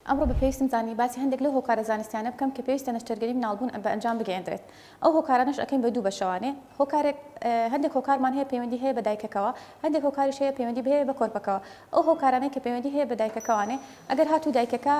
ئەمڕۆ بە پێویستم زانی باسی هەندێک لەو هۆکارە زانستیانە بکەم کە پێویستە نەشتەرگەری مناڵبوون بە ئەنجام بگەیەندرێت. ئەو هۆکارانەش ئەکەین بە دوو بەشەوانێ، هۆکارێک هەندێک هۆکارمان هەیە پەیوەندی هەیە بە دایکەکەوە، هەندێک هۆکاریش هەیە پەیوەندی هەیە بە کۆرپەکەوە. ئەو هۆکارانەی کە پەیوەندی هەیە بە دایکەکەوانێ، ئەگەر هاتوو دایکەکە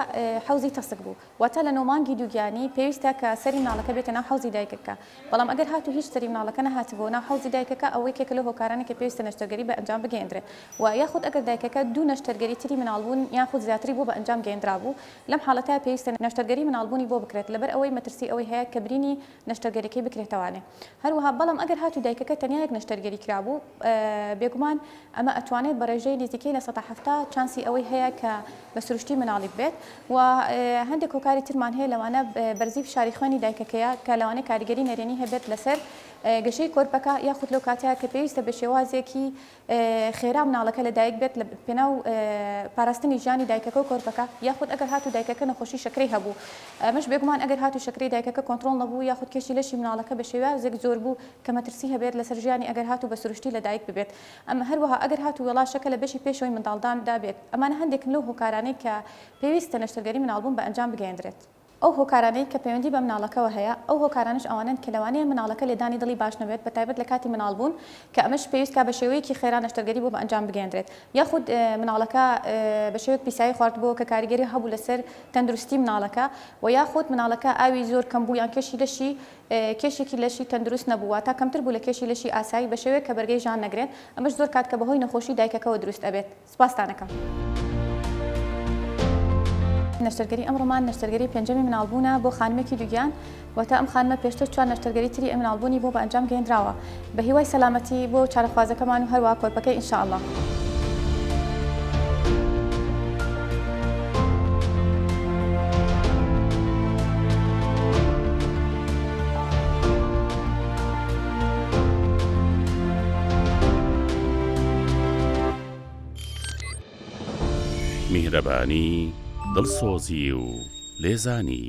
حەوزی تەسک بوو، واتە لە نۆ مانگی دووگیانی پێویستە کە سەری مناڵەکە بێتە ناو حەوزی دایکەکە، بەڵام ئەگەر هاتوو هیچ سەری مناڵەکە نەهاتبووە ناو حەوزی دایکەکە ئەوە یەکێکە لەو هۆکارانەی کە پێویستە نەشتەرگەری بە ئەنجام بگەیەندرێت و یاخود ئەگەر دایکەکە دوو نەشتەرگەری تری مناڵبوون یاخود زیاتری بۆ بە ئەنجام گەیەندرابوو لەم حاڵەتە پێویستە نەشتەرگەری مناڵبوونی بۆ بکرێت لەبەر ئەوەی مەترسی ئەوەی هەیە کە برینی نەشتەرگەریەکەی بکرێتەوانێ هەروەها بەڵام ئەگەر هاتوو دایکەکە تەنیا یەک نەشتەرگەری کرابوو بێگومان ئەمە ئەتوانێت بە ڕێژەی نزیکەی 70% چانسی ئەوەی هەیە کە بە سروشتی مناڵی ببێت و هەندێک هۆکاری ترمان هەیە لەوانە بەرزی فشاری خوێنی دایکەکەیە کە لەوانەیە کاریگەری نەرێنی هەبێت لەسەر گەشەی کۆرپەکە یاخود لەو کاتەیە کە پێویستە بە شێوازێکی خێرا مناڵەکە لە دایک بێت لە پێناو پاراستنی ژیانی دایکەکە و کۆرپەکە یاخود ئەگەر هاتوو دایکەکە نەخۆشی شەکرەی هەبوو ئەمەش بێگومان ئەگەر هاتوو شەکرەی دایکەکە کۆنترۆڵ نەبوو یاخود کێشی لەشی مناڵەکە بە شێوازێک زۆر بوو کە مەترسی هەبێت لەسەر ژیانی ئەگەر هاتوو بە سروشتی لە دایک ببێت ئەم هەروەها ئەگەر هاتوو وێڵاشەکە لە بەشی پێشەوەی منداڵداندا بێت ئەمانە هەندێکن لەو هۆکارانەی کە پێویستە نەشتەرگەری مناڵبوون بە ئەنجام بگەیەندرێت. ئەو هۆکارانەی کە پەیوەندی بە مناڵەکەوە هەیە، ئەو هۆکارانەش ئەوانەن کە لەوانەیە مناڵەکە لێدانی دڵی باش نەبێت بە تایبەت لە کاتی مناڵبوون کە ئەمەش پێویست کا بە شێوەیەکی خێرا نەشتەرگەری بۆ بە ئەنجام بگەیەندرێت یاخود مناڵەکە بە شێوەیەک پیسایی خواردبووە کە کاریگەری هەبوو لەسەر تەندروستی مناڵەکە و یاخود مناڵەکە ئاوی زۆر کەم بوو یان کێشی لەشی کێشێکی لەشی تەندروست نەبوو واتا کەمتر بوو لە کێشی لەشی ئاسایی بە شێوەیەک کە بەرگەی ژان نەگرێت ئەمەش زۆر کات کە بەهۆی نەخۆشی دایکەکەوە دروست ئەبێت. سوپاستان ئەکەم. نەشتەرگەری ئەمڕۆمان نەشتەرگەری پێنجەمی مناڵبوونە بۆ خانمێکی دووگیان، واتە ئەم خانمە پێشتر چوار نەشتەرگەری تری مناڵبوونی بۆ بە ئەنجام گەیەندراوە. بە هیوای سەلامەتی بۆ چارەخوازەکەمان و هەروا کۆرپەکەی ان شاء اللە. میهرەبانی، دڵسۆزی و لێزانی.